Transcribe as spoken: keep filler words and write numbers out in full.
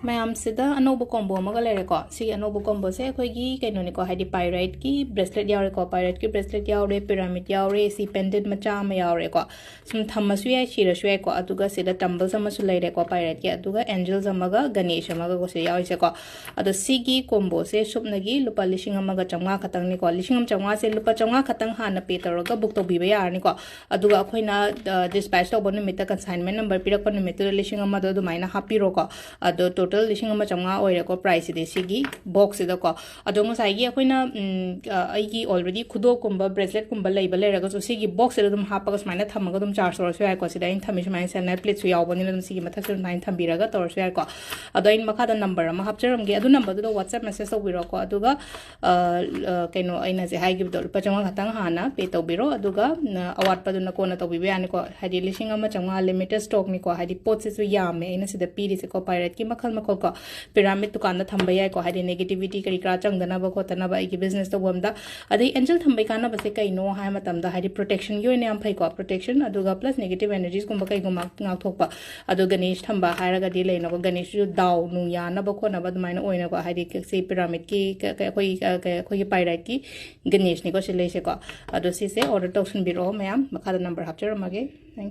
ꯃꯌꯥꯝꯁꯤꯗ ꯑꯅꯧꯕ ꯀꯣꯝꯕꯣ ꯑꯃꯒ ꯂꯩꯔꯦꯀꯣ꯫ ꯁꯤꯒꯤ ꯑꯅꯧꯕ ꯀꯣꯝꯕꯣꯁꯦ ꯑꯩꯈꯣꯏꯒꯤ ꯀꯩꯅꯣꯅꯤꯀꯣ, ꯍꯥꯏꯗꯤ ꯄꯥꯏꯔꯥꯏꯠꯀꯤ ꯕ꯭ꯔꯦꯁꯂꯦꯠ ꯌꯥꯎꯔꯦꯀꯣ, ꯄꯥꯏꯔꯥꯏꯠꯀꯤ ꯕ꯭ꯔꯦꯁꯂꯦꯠ ꯌꯥꯎꯔꯦ, ꯄꯤꯔꯥꯃꯤꯠ ꯌꯥꯎꯔꯦ, ꯁꯤ ꯄꯦꯟꯗꯦꯟ ꯃꯆꯥ ꯑꯃ ꯌꯥꯎꯔꯦꯀꯣ꯫ ꯁꯨꯝ ꯊꯝꯃꯁꯨ ꯌꯥꯏ, ꯁꯤꯔꯁꯨ ꯌꯥꯏꯀꯣ꯫ ꯑꯗꯨꯒ ꯁꯤꯗ ꯇꯝꯕꯜꯁ ꯑꯃꯁꯨ ꯂꯩꯔꯦꯀꯣ ꯄꯥꯏꯔꯥꯏꯠꯀꯤ, ꯑꯗꯨꯒ ꯑꯦꯟꯖꯦꯜꯁ ꯑꯃꯒ ꯒꯅꯦꯁ ꯑꯃꯒꯀꯣ ꯁꯤꯗ ꯌꯥꯎꯔꯤꯁꯦꯀꯣ꯫ ꯑꯗꯣ ꯁꯤꯒꯤ ꯀꯣꯝꯕꯣꯁꯦ ꯁꯨꯞꯅꯒꯤ ꯂꯨꯄꯥ ꯂꯤꯁꯤꯡ ꯑꯃꯒ ꯆꯥꯝꯃꯉꯥ ꯈꯛꯇꯪꯅꯤꯀꯣ꯫ ꯂꯤꯁꯤꯡ ꯑꯃ ꯆꯥꯝꯃꯉꯥꯁꯦ ꯂꯨꯄꯥ ꯆꯥꯝꯃꯉꯥ ꯈꯛꯇꯪ ꯍꯥꯟꯅ ꯄꯦ ꯇꯧꯔꯒ ꯕꯨꯛ ꯇꯧꯕꯤꯕ ꯌꯥꯔꯅꯤꯀꯣ꯫ ꯑꯗꯨꯒ ꯑꯩꯈꯣꯏꯅ ꯗꯤꯁꯄꯦꯆ ꯇꯧꯕ ꯅꯨꯃꯤꯠꯇ, ꯀꯟꯁꯥꯏꯟꯃꯦꯟ ꯅꯝꯕꯔ ꯄꯤꯔꯛꯄ ꯅꯨꯃꯤꯠꯇꯨꯗ ꯂꯤꯁꯤꯡ ꯑꯃꯗꯣ ꯑꯗꯨꯃꯥꯏꯅ ꯍꯥꯞꯄꯤꯔꯣꯀꯣ꯫ ꯑꯗꯣ ꯇꯣꯇꯦꯜ ꯂꯤꯁꯤꯡ ꯑꯃ ꯆꯥꯝꯃꯉꯥ ꯑꯣꯏꯔꯦꯀꯣ ꯄ꯭ꯔꯥꯏꯁꯁꯤꯗꯤ ꯁꯤꯒꯤ ꯕꯣꯛꯁꯁꯤꯗꯀꯣ꯫ ꯑꯗꯣ ꯉꯁꯥꯏꯒꯤ ꯑꯩꯈꯣꯏꯅ, ꯎꯝ, ꯑ, ꯑꯩꯒꯤ ꯑꯣꯜꯔꯦꯗꯤ ꯈꯨꯗꯣꯞꯀꯨꯝꯕ, ꯕ꯭ꯔꯦꯁꯂꯦꯠꯀꯨꯝꯕ ꯂꯩꯕ ꯂꯩꯔꯒꯁꯨ ꯁꯤꯒꯤ ꯕꯣꯛꯁꯁꯤꯗ ꯑꯗꯨꯝ ꯍꯥꯞꯄꯒ ꯁꯨꯃꯥꯏꯅ ꯊꯝꯃꯒ ꯑꯗꯨꯝ ꯆꯥꯔꯖ ꯇꯧꯔꯁꯨ ꯌꯥꯏꯀꯣ꯫ ꯁꯤꯗ ꯑꯩꯅ ꯊꯝꯃꯤ ꯁꯨꯃꯥꯏꯅ ꯁꯦꯅꯦꯜ ꯄ꯭ꯂꯦꯠꯁꯨ ꯌꯥꯎꯕꯅꯤꯅ ꯑꯗꯨꯝ ꯁꯤꯒꯤ ꯃꯊꯛꯁꯤꯗ ꯑꯗꯨꯃꯥꯏꯅ ꯊꯝꯕꯤꯔꯒ ꯇꯧꯔꯁꯨ ꯌꯥꯏꯀꯣ꯫ ꯑꯗꯣ ꯑꯩꯅ ꯃꯈꯥꯗ ꯅꯝꯕꯔ ꯑꯃ ꯍꯥꯞꯆꯔꯝꯒꯦ, ꯑꯗꯨ ꯅꯝꯕꯔꯗꯨꯗ WhatsApp ꯃꯦꯁꯦꯖ ꯇꯧꯕꯤꯔꯣꯀꯣ꯫ ꯑꯗꯨꯒ, ꯑ, ꯑ, ꯀꯩꯅꯣ ꯑꯩꯅ ꯍꯧꯖꯤꯛ ꯍꯥꯏꯈꯤꯕꯗꯣ, ꯂꯨꯄꯥ ꯆꯥꯝꯃꯉꯥ ꯈꯛꯇꯪ ꯍꯥꯟꯅ ꯄꯦ ꯇꯧꯕꯤꯔꯣ, ꯑꯗꯨꯒ, ꯑ, ꯑꯋꯥꯠꯄꯗꯨꯅ ꯀꯣꯟꯅ ꯇꯧꯕꯤꯕ ꯌꯥꯅꯤꯀꯣ꯫ ꯍꯥꯏꯗꯤ ꯂꯤꯁꯤꯡ ꯑꯃ ꯆꯥꯝꯃꯉꯥ ꯂꯤꯃꯤꯇꯦꯠ ꯁ꯭ꯇꯣꯛꯅꯤꯀꯣ, ꯍꯥꯏꯗꯤ ꯄꯣꯠꯁꯤꯁꯨ ꯌꯥꯝꯃꯦ ꯑꯩꯅ ꯁꯤꯗ ꯄꯤꯔꯤꯁꯦꯀꯣ, ꯄꯥꯏꯔꯦꯠꯀꯤ ꯃꯈꯜ ꯃꯈꯜ ꯀꯣ꯫ ꯄꯤꯔꯥꯃꯤꯠ ꯗꯨꯀꯥꯟꯗ ꯊꯝꯕ ꯌꯥꯏꯀꯣ, ꯍꯥꯏꯗꯤ ꯅꯦꯒꯦꯇꯤꯚꯤꯇꯤ ꯀꯔꯤ ꯀꯔꯥ ꯆꯪꯗꯅꯕ ꯈꯣꯠꯇꯅꯕ ꯑꯩꯒꯤ ꯕꯤꯖꯤꯅꯦꯁ ꯇꯧꯐꯝꯗ꯫ ꯑꯗꯩ ꯑꯦꯟꯖꯦꯜ ꯊꯝꯕꯩ ꯀꯥꯟꯅꯕꯁꯦ ꯀꯩꯅꯣ ꯍꯥꯏ ꯃꯇꯝꯗ, ꯍꯥꯏꯗꯤ ꯄ꯭ꯔꯣꯇꯦꯛꯁꯟꯒꯤ ꯑꯣꯏꯅ ꯌꯥꯝ ꯐꯩꯀꯣ, ꯄ꯭ꯔꯣꯇꯦꯛꯁꯟ, ꯑꯗꯨꯒ ꯄ꯭ꯂꯁ ꯅꯦꯒꯦꯇꯤꯚ ꯑꯦꯅꯔꯖꯤꯁꯀꯨꯝꯕ ꯀꯩꯒꯨꯝꯕ ꯉꯥꯛꯊꯣꯛꯄ꯫ ꯑꯗꯣ ꯒꯅꯦꯁ ꯊꯝꯕ ꯍꯥꯏꯔꯒꯗꯤ ꯂꯩꯅꯀꯣ, ꯒꯅꯦꯁꯁꯨ ꯗꯥꯎ ꯅꯨꯡ ꯌꯥꯅꯕ ꯈꯣꯠꯅꯕ ꯑꯗꯨꯃꯥꯏꯅ ꯑꯣꯏꯅꯀꯣ, ꯍꯥꯏꯗꯤ ꯁꯤ ꯄꯤꯔꯥꯃꯤꯠꯀꯤ ꯀ-, ꯀ-, ꯑꯩꯈꯣꯏꯒꯤ, ꯑ, ꯀ-, ꯑꯩꯈꯣꯏꯒꯤ ꯄꯥꯏꯔꯥꯏꯠꯀꯤ ꯒꯅꯦꯁꯅꯤꯀꯣ ꯁꯤ ꯂꯩꯁꯦꯀꯣ꯫ ꯑꯗꯣ ꯁꯤꯁꯦ ꯑꯣꯔꯗꯔ ꯇꯧꯁꯤꯟꯕꯤꯔꯛꯑꯣ ꯃꯌꯥꯝ, ꯃꯈꯥꯗ ꯅꯝꯕꯔ ꯍꯥꯞꯆꯔꯝꯃꯒꯦ꯫